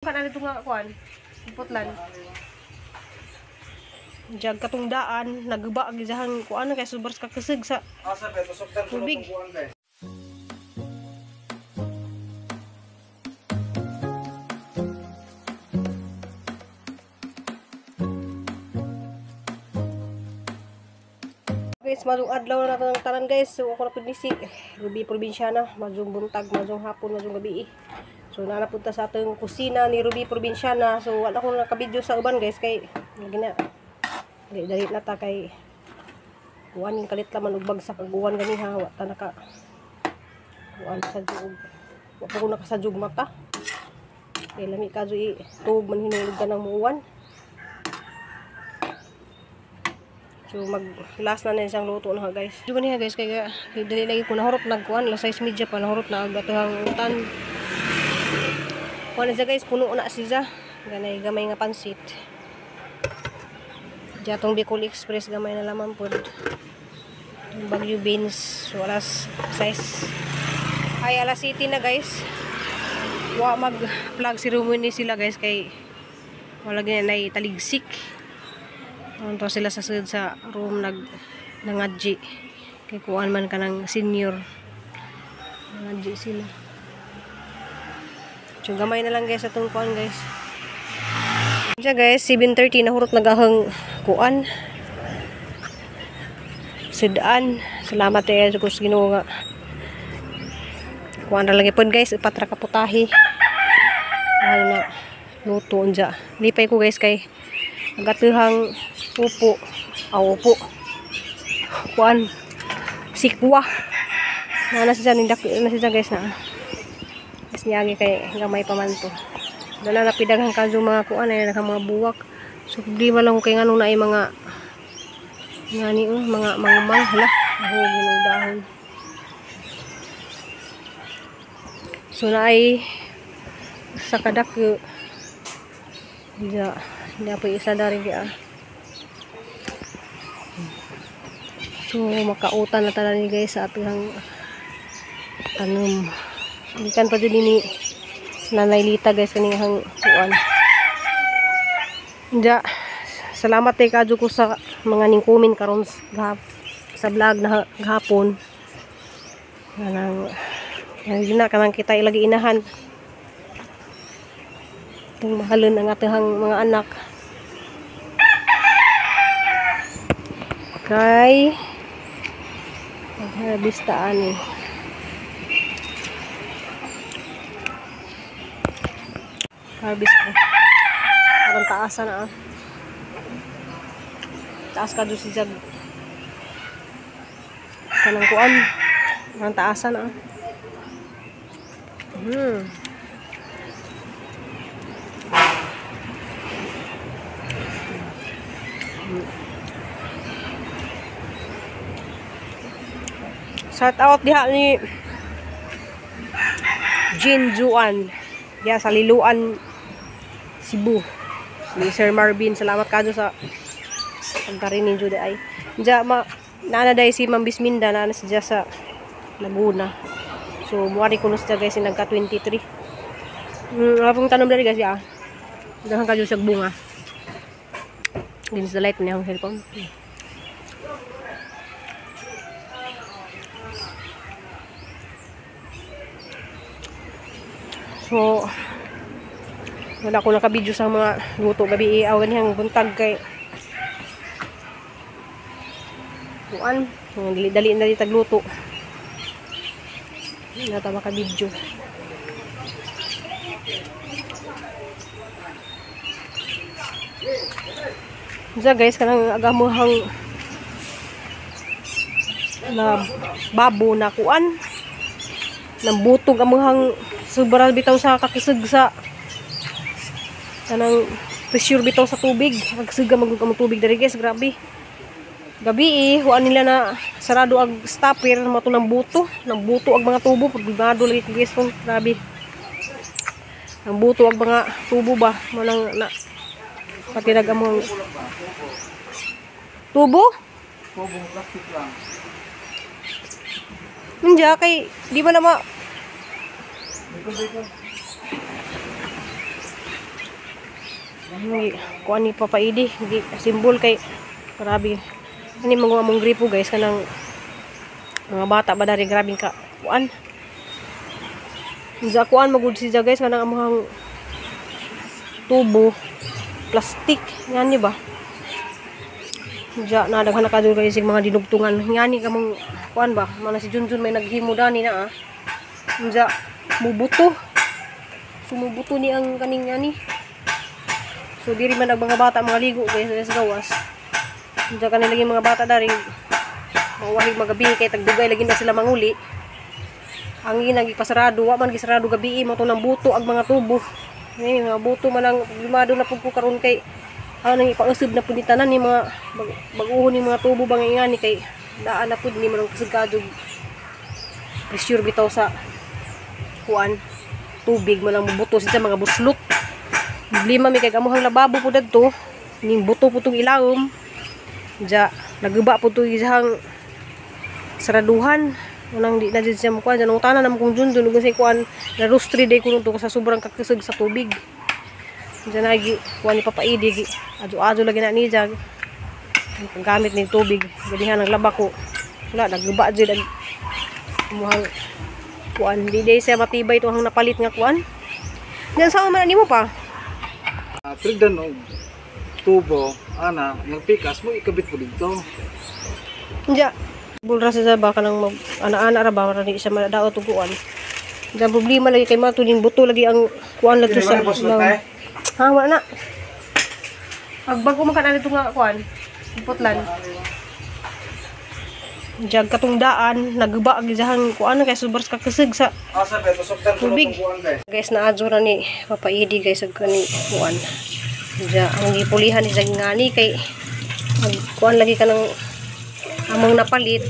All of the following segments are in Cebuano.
Kana dito nga kuan. Putlan. Jag katong daan nagba ang isahang kuan kay sobrang kakasig sa tubig. Guys, mazong adlaw na nato ng tanan guys. So ako na pud ni si Ruby Probinsyana, mazong buntag, mazong hapon, mazong gabi. So naa punta sa atong kusina ni Ruby Probinsyana. So wala ko nakabidyo sa uban guys kay lagi na dali na ta kay kuan kalit laman og bagsak og uwan ganiha, wa ta naka kuan sa jug. Wa pa ko nakasajug mata. Kay lami ka jud tuog man hinulog ka ng muuwan. So mag last na na siyang luto na guys. Diyo niya guys kay dali lagi ko nahurot nagkuan alas 6:30 pa nahurot na og atuhang utan. Kuan siya guys, puno na siya. Ganay gamay nga pansit. Jatong Bicol Express gamay na laman pod. Bagyo beans. So alas 6. Ay alas 7 na guys. Wa mag plug ceremony sila guys kay wala gyud nay taligsik. Unto sila sa sud sa room nag nangadji kay kuan man kanang senior. Nangadji sila. So gamay na lang guys atong kuan guys. Diya guys, 7:30 na hurot nagahang kuan. Sudan. Salamat eh sa Ginoo nga. Kuan ra lang ipon guys, upat ra ka putahe. Ay na luto unja. Lipay ko guys kay agatuhang upo. Aw upo. Kuan sikwa. Na siya nindak na siya guys na. Guys niagi kay gamay pa man to. Dala na pidaghang kadyo mga kuan ay naka mga buwak. So problema lang kay nganong naay mga ngani oh, mga mangmang hala, hugi ng dahon. So naay sa kadakyo. Diya, diya po isa dari diya. So makautan na tanan ni guys sa atong tanom. Gikan pa jud ni Nanay Lita guys kaning hang kuan. Diya, salamat kay kadyo ko sa mga ning comment karon sa vlog na gahapon. Kanang na kanang kita ilagi inahan. Tung mahalon ang atong mga anak. Kay magbista ani. Harvest ko. Parang taasan na ah. Taas ka doon si Jag. Kanang kuan. Parang taasan na ah. Shout out diha ni Jin Juan. Diha sa Liloan, Cebu. Ni Sir Marvin, salamat kadyo sa pagkarin ni Jude ay. Diya ma naana day si Ma'am Bisminda, naana siya sa Laguna. So muari kuno siya guys nagka 23. Apong tanom diri guys ya. Daghan kadyo siya bunga. Against the light niya ang cellphone. So wala ko naka-video sa mga luto gabi aw ganihang buntag kay kuan dali-dali na di tagluto. Hindi na ta maka-video. Diya guys kanang agamuhang na babo na kuan nang butog amuhang sobra bitaw sa kakisig sa kanang pressure bitaw sa tubig. Kakisig magud ang tubig diri guys, grabe. Gabi eh, huan nila na sarado ang stopper mato ng buto, ng buto ang mga tubo, problemado lagi ko guys, grabe. Ang buto ang mga tubo ba, manang na pati nagamong tubo? Tubo plastic lang. Ninja kay di ba na ma Biko. Kuan ni Papa Idi, simbol kay grabe. Ani mga among gripo guys, kanang mga bata ba dari grabe ka kuan. Sa kuan magud siya guys, kanang among tubo plastic ngani ba. Diya na daghan na kadto guys mga dinugtungan ngani kamong kuan ba, mana si Junjun may naghimo dani na ah. Diya mubuto. Sumubuto ni ang kaning ngani. So diri man ang mga bata mga ligo guys sa gawas. Diya kanila lagi mga bata dari mawahig magabi kay tagdugay lagi na sila manguli. Ang ginagipasarado, wa man gisarado gabi mo to ng buto ag mga tubo. Ni mga buto man ang problemado na pud ko karon kay nang ipausab na pud ni tanan ni mga bag-uhon ni mga tubo bang ingani kay daan na pud ni man ang kasagkadog pressure bitaw sa kuan tubig man ang mubuto sa mga buslot. Problema mi kay amuhang lababo pud adto ning buto pud tong ilawom. Ja naguba pud to isang saraduhan. Unang di na jud siya mukuan dyan. Utanan naman kung Junjun ug say kuan na rostri day kuno to sa sobrang kakisog sa tubig. Diyan lagi kuan ni Papa Idi gi adyo-adyo lagi na niya ang gamit ning tubig. Ganihan ang laba ko. Wala naguba jud ang muhang kuan di day siya matibay to ang napalit nga kuan. Diyan sa man nimo pa? Trigdan og tubo ana ng pikas mo ikabit mo dito. Diya. Bulra sa ba kanang ana-ana ra ba ra ni siya madaot og kuan. Diyan problema lagi kay mato ning buto lagi ang kuan lagi sa. Ha, wala na. Ag bago man kana dito nga kuan. Putlan. Diyan katong daan naguba ang isahang kuan kay sobrang kakasig sa tubig. Guys, naadyo ra ni Papa Idi guys ug kani kuan. Diyan ang gipulihan ni sa ngani kay ag kuan lagi kanang among napalit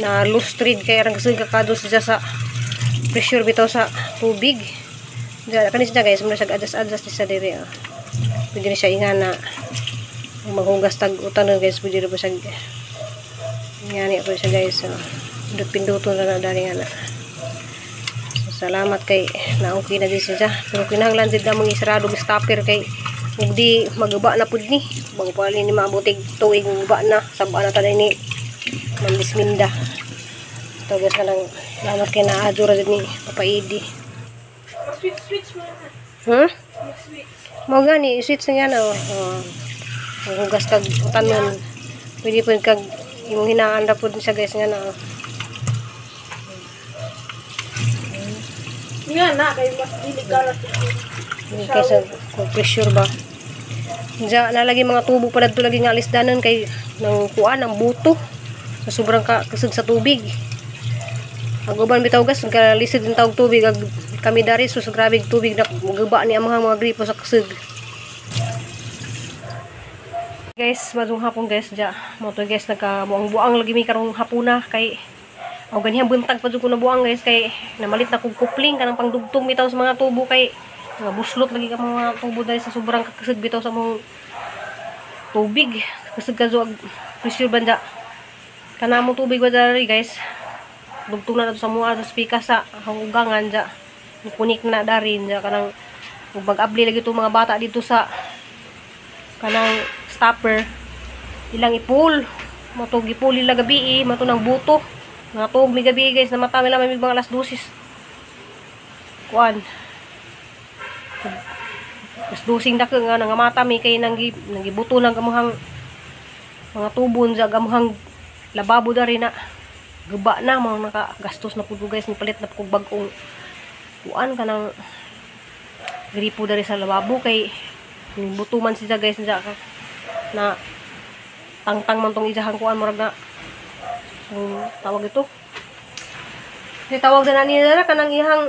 na loose thread kay arang kasig kakado siya sa pressure bitaw sa tubig. Diyan kani siya guys, muna siya adjust siya diri. Pwede na siya ingana maghugas tag utan guys, pwede ra ba siya ngani po siya guys. So, pindot-pinduto na na dari nga na. So, salamat kay na okay na din siya. Pero kinahanglan jud namong isarado og stopper kay ug di maguba na pud ni. Bago pa ni maabutig tuig guba na saba na taday ni Mandisminda. Ito guys kanang salamat kay naadyo ra jud ni Papa Idi. Switch switch mo na. Huh? Switch. Mao gani switch na yan oh. Hugas kag utanon. Pwede pud kag imong hinaan ra pud siya guys nga na. Oh. Nga na kay mas dili ka ra. Kaysa kung pressure ba. Diya nalagi mga tubo pa dadto lagi nga alisdanon kay nang kuan ang buto sa sobrang kasug sa tubig. Ang uban bitaw gas kalisod din tawag tubig ag kami dari sus grabe tubig na guba ni ang mga gripo sa kasug. Guys, madung hapon guys diya. Mo to guys nagkabuang-buang lagi mi karong hapuna kay aw ganihang buntag pa jud ko na buang guys kay namalit na kog kupling kanang pangdugtong bitaw sa mga tubo kay mga buslot lagi ka mga tubo dahil sa sobrang kakasag bitaw sa mga tubig. Kasag ka ag pressure banda. Kana mo tubig ba dari guys. Dugtong na nato sa mua sa speaker sa hugangan dya. Kunik na dari dya kanang mag-abli lagi itong mga bata dito sa kanang stopper. Ilang ipul. Matog ipul ila gabi eh. Mato ng buto. Mga tuog mi gabi guys. Namata mi lang may mga alas 12. Kuan. Alas 12 dako nga nangamata mi kay nanggibuto nang gamuhang mga tubon sa gamuhang lababo dari na guba na mga nakagastos na pud guys, nipalit na pud bag-ong kuan kanang gripo dari sa lababo kay buto man siya guys siya na tangtang man tong isahang kuan murag na tawag ito. Di tawag na nila kanang iyang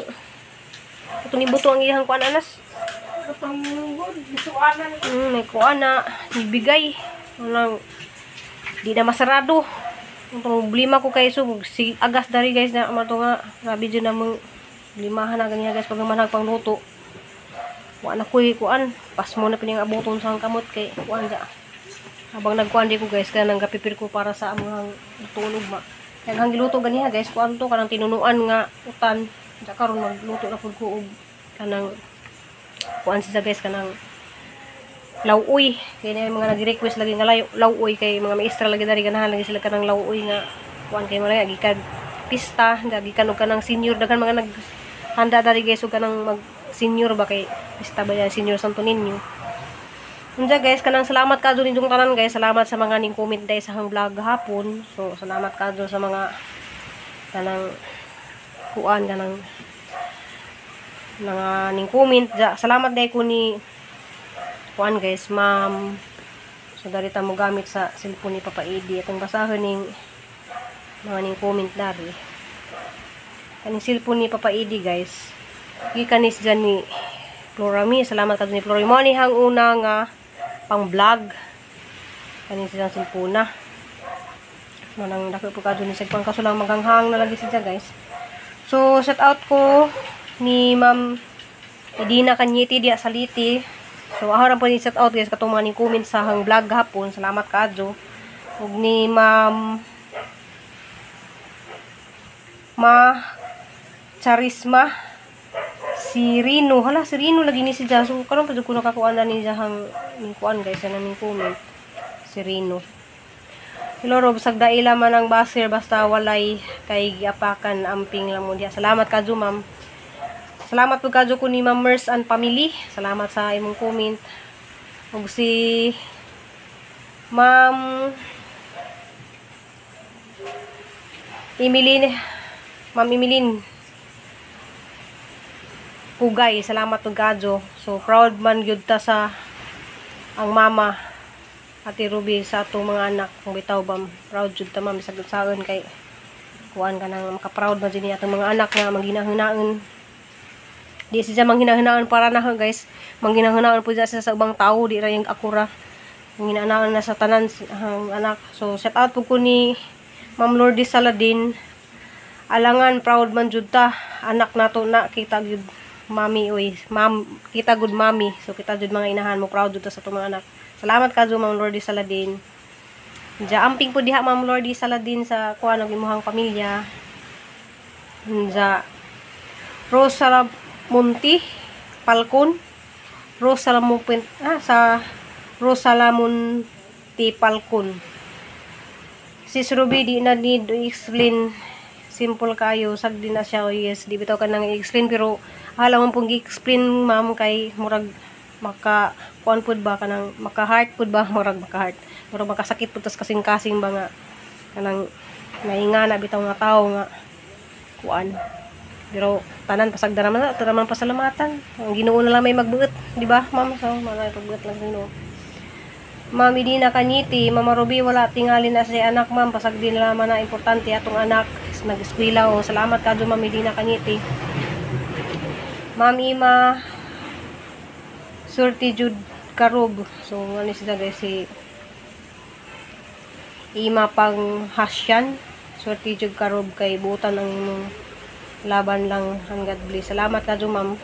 ito ni buto ang iyang kuan anas. May kuan na ibigay. Walang di na masarado. Ang problema ko kay so si agas dari guys na mato nga grabe jud namong limahan na ganyan guys pag manag pangluto. Wa na koy kuan, pasmo na pining abuton sa kamot kay kuan ja. Habang nagkuan di ko guys kanang gapipir ko para sa among tulog ma. Kay ang giluto ganiha guys kuan to kanang tinunuan nga utan. Ja karon magluto na pud ko og kanang kuan siya guys kanang Law-oy kay na mga nag-request lagi nga law-oy kay mga maestra lagi dari, ganahan lagi sila kanang law-oy nga kuan kay mga gikan pista, gikan og kanang senior. Daghan mga naghanda dari, guys, og kanang mag senior ba kay pista ba yan, senior Santo Niño. Unja guys, kanang salamat kadto ninyong tanan, guys. Salamat sa mga ning comment dai sa akong vlog hapon. So salamat kadto sa mga kanang kuan, kanang mga ning comment ja. Salamat dai ko ni kuan, guys, ma'am. So dari ta mo gamit sa cellphone ni Papa Edi atong basahon ning mga ning comment dari. Kaning cellphone ni Papa Edi, guys. Gikan ni siya ni Florami. Salamat kadto ni Florami. Mo ni hang una nga pang vlog. Kaning siyang cellphone na. Manang dako po kadto ni siya pang, kaso lang maganghang na lagi siya, guys. So shout out ko ni Ma'am Edina Kanyeti diya sa Liti. So ako po ni shout out, guys, katong mga ning comment sa hang vlog hapon. Salamat kaadyo. Ug ni Ma'am Ma Charisma si Rino. Hala, si Rino lagi ni si Jaso. Karon pa jud ko nakakuan na ni hang ning kuan, guys, na ning comment si Rino. Hello Rob, sagdaila man ang baser basta walay kay giapakan, amping lang mo diha. Salamat kadyo, ma'am. Salamat po kadyo ko ni Ma'am Mers and family. Salamat sa imong comment. Ug si Ma'am Emilyn, Ma'am Emilyn Pugay, salamat ug kadyo. So proud man gyud ta sa ang mama Ate Ruby sa atong mga anak kung bitaw ba, proud jud ta, ma'am, bisag saon kay kuan ka nang maka-proud man jud ni atong mga anak nga manghinahinaon. Di siya manghinahinaon para na, guys, manghinahinaon po siya sa ubang tao, di ra yung akura manghinahinaon na sa tanan ang anak. So shout out po ko ni Ma'am Lourdes Saladin. Alangan proud man jud ta, anak nato na kita gyud mami, oy ma'am, kita good mami. So kita jud mga inahan mo proud jud ta sa atong mga anak. Salamat kadyo, Ma'am Lourdes Saladin. Diya, amping po diha, Ma'am Lourdes Saladin, sa kuan og imuhang pamilya. Diya, Rosa Monti Falcon. Rosa Lamonti, ah, sa Rosa Lamonti Falcon. Sis Ruby, di na need to explain. Simple kayo, sagdi na siya. Oh, yes, di bitaw ka nang i-explain pero alam mo pong gi-explain, ma'am, kay murag maka kuan pud ba, kanang maka heart pud ba, murag maka heart, murag makasakit pud tas kasing-kasing ba nga kanang nainga na bitaw nga tawo nga kuan. Pero tanan pasagda naman na, tanan naman pasalamatan ang Ginoo na lang may magbuot, di ba, ma'am? So mga pagbuot lang Ginoo. Ma'am Idina Kanyiti, Mama Ruby, wala tingali na si anak, ma'am, pasagdi na naman na, importante atong anak nag-eskwela. O salamat kadyo, Ma'am Idina Kanyiti. Ma'am Ima Surti Jud Karob. So, ano siya, guys, si Ima pang Hasyan. Surti Jud Karob kay butan ang imong laban lang hanggat bliss. Salamat kadyo, ma'am.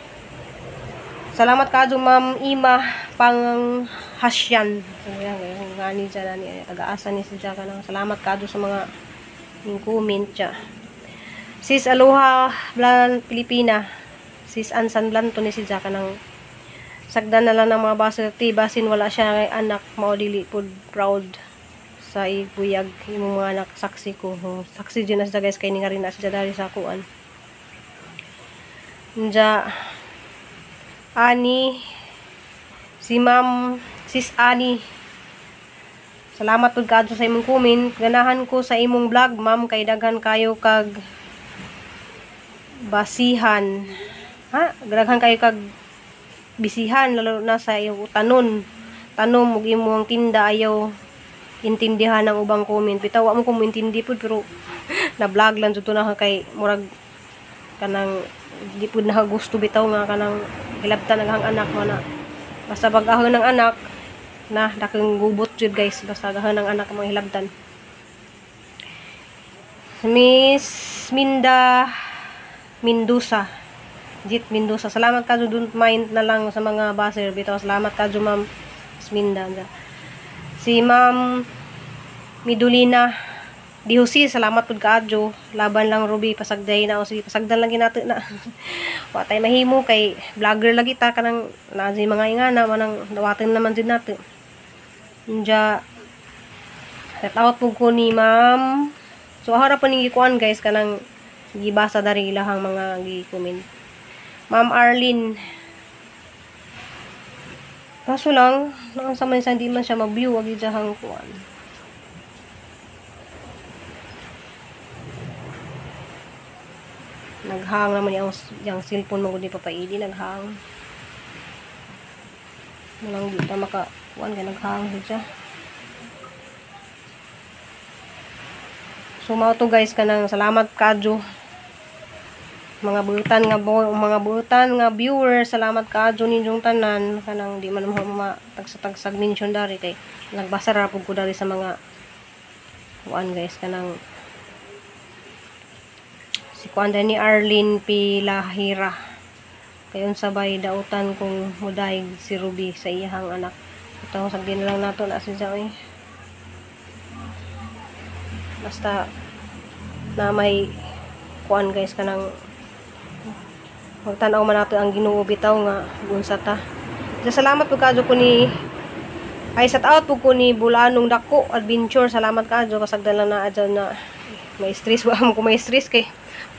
Salamat kadyo, Ma'am Ima pang Hasyan. So, yan, guys, ngani siya nani taga-asa ni siya kanang salamat kadyo sa mga ning comment siya. Sis Aloha Blan Pilipina. Sis Ansan Blanto ni si Jaka nang sagdan na lang ng mga baser ti basin wala siya anak mao dili pud proud sa ibuyag imong mga anak, saksi ko. Oh, saksi jud na siya, guys, kay ni nga rin na siya dali sa kuan. Nja Ani si Ma'am Sis Ani. Salamat pud kadto sa imong comment. Ganahan ko sa imong vlog, ma'am, kay daghan kayo kag basihan. Ha? Daghan kayo kag bisihan lalo na sa iyong tanon. Tanom ug imong tinda, ayaw intindihan ang ubang comment. Bitaw wa mo ko mointindi pud pero na vlog lang jud to na kay murag kanang di pud na gusto bitaw nga kanang hilabtan ang anak mo na. Basta pag-ahon ng anak na dakong gubot jud, guys, basta agahon ng anak mga hilabtan. Miss Minda Mendoza. Jit Mendoza. Salamat ka, don't mind na lang sa mga baser. Bitaw, salamat ka, Ma'am Miss Minda. Si Ma'am Midulina. Di Jose, salamat pud kaadyo. Laban lang Ruby, pasagday na o sige, pasagdan lang ginato na. Wa tay mahimo kay vlogger lagi ta kanang naa jud mga ingana manang dawatin naman jud nato. Unja shout out pud ko ni Ma'am. So ahara pa ning gikuan guys kanang gibasa dari ilahang mga gi-comment. Ma'am Arlene. Kaso lang, naunsa man siya, hindi man siya mag-view ag iyahang kuan. Naghang naman yung cellphone mo di papaidi, naghang. Walang di ta maka kuan kay naghang siya. So mao to guys kanang salamat kadyo. Mga buutan nga mga buutan nga viewer, salamat kaadyo ninyong tanan kanang di man mo matagsa-tagsag mention dari kay nagbasa ra pud ko dari sa mga kuan guys kanang si kuan ni Arlene Pilahira. Kay unsa bay dautan kung mudayeg si Ruby sa iyahang anak. Ito sagdi na lang nato na siya oy. Basta na may kuan guys kanang magtan-aw man nato ang Ginoo bitaw nga unsa ta. Salamat pud kaadyo ko ni ay shout out pud ko ni Bulanong Dako Adventure. Salamat kaadyo kasagdan lang na adyo na may stress wa mo ko may stress kay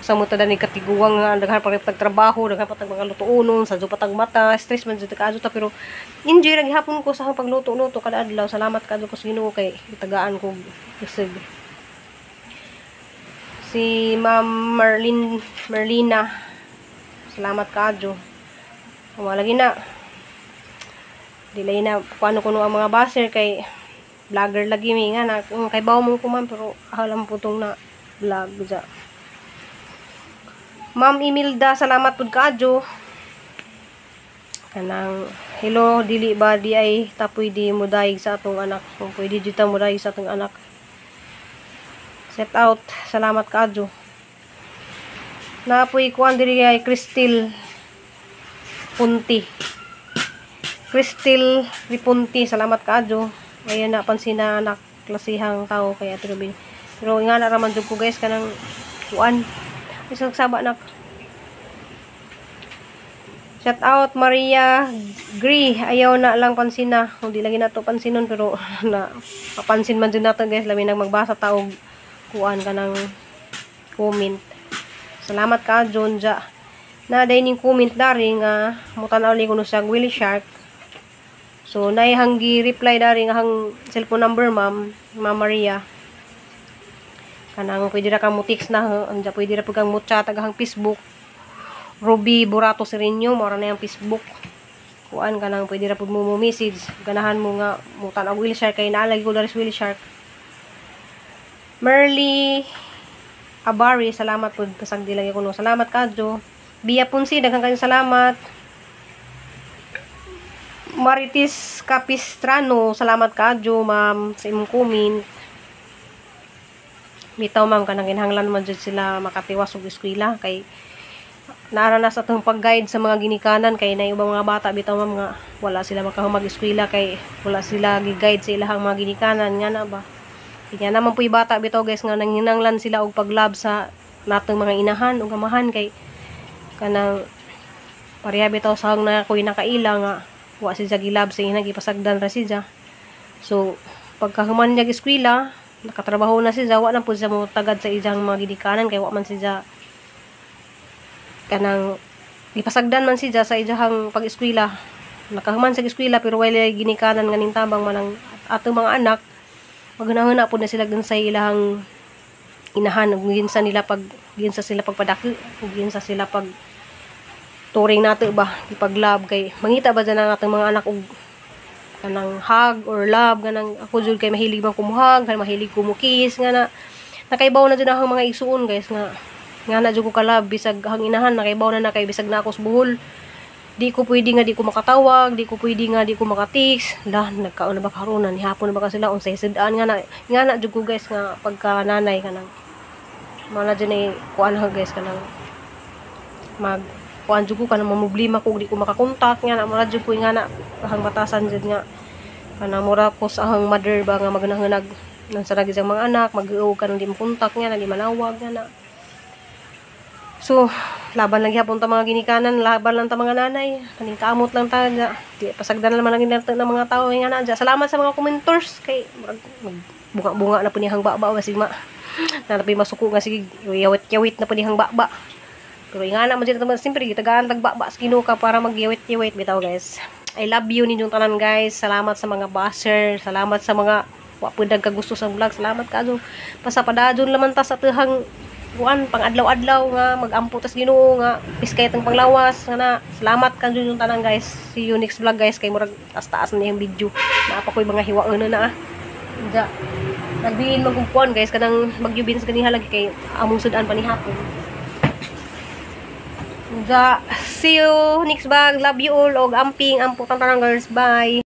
usa mo ta ni katiguang nga daghan pa kay pagtrabaho, daghan pa tag mga lutuonon, sa pa tag mata, stress man jud kaadyo ta pero enjoy ra gihapon ko sa akong pagluto-luto kada adlaw. Salamat kaadyo ko sa Ginoo kay gitagaan ko kusog. Si Ma'am Merlina, salamat kaadyo. Wala lagi na. Dilay na kuano kuno ang mga baser kay vlogger lagi mi nga na kay bawo mo ko man pero alam po tong na vlog dya. Ma'am Imelda, salamat pud kaadyo. Kanang hello dili ba di ay ta pwede mudayeg sa atong anak. Kung pwede jud ta mudayeg sa atong anak. Set out, salamat kaadyo. Napoy kuan diri ay Crystal Punti. Crystal Ripunti, salamat kaadyo. Ayan na pansin na anak klasihang tao kay Ate Ruby. Pero nga na raman jud ko guys kanang kuan. Isang saba nak. Shout out Maria Gri. Ayaw na lang pansin na. Kung di lagi nato pansinon pero na papansin man jud nato guys labi nang magbasa taog kuan kanang comment. Salamat ka Jonja. Na day ning comment dari nga mutan-aw li kuno sa Willie Shark. So nay hanggi reply dari nga hang cellphone number ma'am, Ma'am Maria. Kanang pwede ra kang mo text na anja pwede ra pud kang mo chat agahang Facebook. Ruby Burato Sereno mao ra na yang Facebook. Kuan kanang pwede ra pud mo message ganahan mo nga mutan-aw Willie Shark kay naalagi ko dari sa Willie Shark. Merly Abari, salamat pud kasagdi lagi kuno. Salamat kaadyo. Bia Punsi, daghan kayong salamat. Marites Capistrano, salamat kaadyo ma'am sa imong comment. Bitaw ma'am kanang kinahanglan man jud sila makatiwas og eskwela kay naara na sa atong pag-guide sa mga ginikanan kay na ibang mga bata bitaw ma'am nga wala sila makahumag eskwela kay wala sila gi-guide sa ilahang mga ginikanan nga na ba. Kaya naman po yung bata bitaw guys nga nanghinanglan sila og paglab sa natong mga inahan ug amahan kay kanang pareha bitaw sa na ako'y nakaila nga wa siya gilab sa ina gipasagdan ra siya. So pagkahuman niya eskwela nakatrabaho na siya wa na pud siya motagad sa iyang mga ginikanan kay wa man siya kanang gipasagdan man siya sa iyang pag-eskwela. Nakahuman sa eskwela pero wala ginikanan nga ning tabang man ang atong mga anak. Maghunahuna po na sila dun sa ilahang inahan ug ginsa nila pag ginsa sila pagpadaki ug ginsa sila pag turing nato ba ipaglove kay mangita ba dyan ang atong mga anak og kanang hug or love kanang ako jud kay mahilig man kumuhag kay mahilig kumukiss nga na nakaibaw na jud akong mga igsuon guys nga nga na jud ko ka-love bisag ang inahan nakaibaw na na kay bisag na ako sa Bohol. Di ko pwede nga di ko makatawag, di ko pwede nga di ko makatix. Lah, nagkaon na ba karon ni hapon na ba ka sila unsay sud-an nga na jud ko guys nga pagka nanay kanang mala jud ay kuan ha guys kanang mag kuan jud ko kanang mamroblema ko di ko makakontak nga na mura jud ko nga na ahang batasan jud nga kanang mura ko sa ahang mother ba nga magnahunag Nang sa lagi sa mga anak, mag-uog ka nang di makontak niya, na di manawag niya na. So, laban lang gihapon ta mga ginikanan, laban lang ta mga nanay. Kaning kamot lang ta dya. Di pasagdan naman lang nato ng mga tao nga na dya. Salamat sa mga commenters kay murag bunga-bunga na po niyang baba basig ma. Nanapi masuko nga sige yawit-yawit na po niyang baba. Pero ingana mo dyan naman, siyempre gitagaan tag baba sa Ginoo ka para magyawit-yawit bitaw, guys. I love you ninyong tanan, guys. Salamat sa mga basher, salamat sa mga wa pud nagkagusto sa vlog. Salamat kaayo. Basta padayon laman ta sa tuhang kuan pang adlaw-adlaw nga magampo tas Ginoo nga piskay tang panglawas nga na. Salamat kanyo yung tanan, guys. See you next vlog, guys, kay murag taas-taas na yung video. Naa pa ko'y mga hiwaon na ah. Unsa nagbiin magkumpuan, guys, kanang Baguio beans ganiha lagi kay among sudan pa ni hapon. Unsa, see you next vlog. Love you all og amping ampo tang tanan, girls. Bye.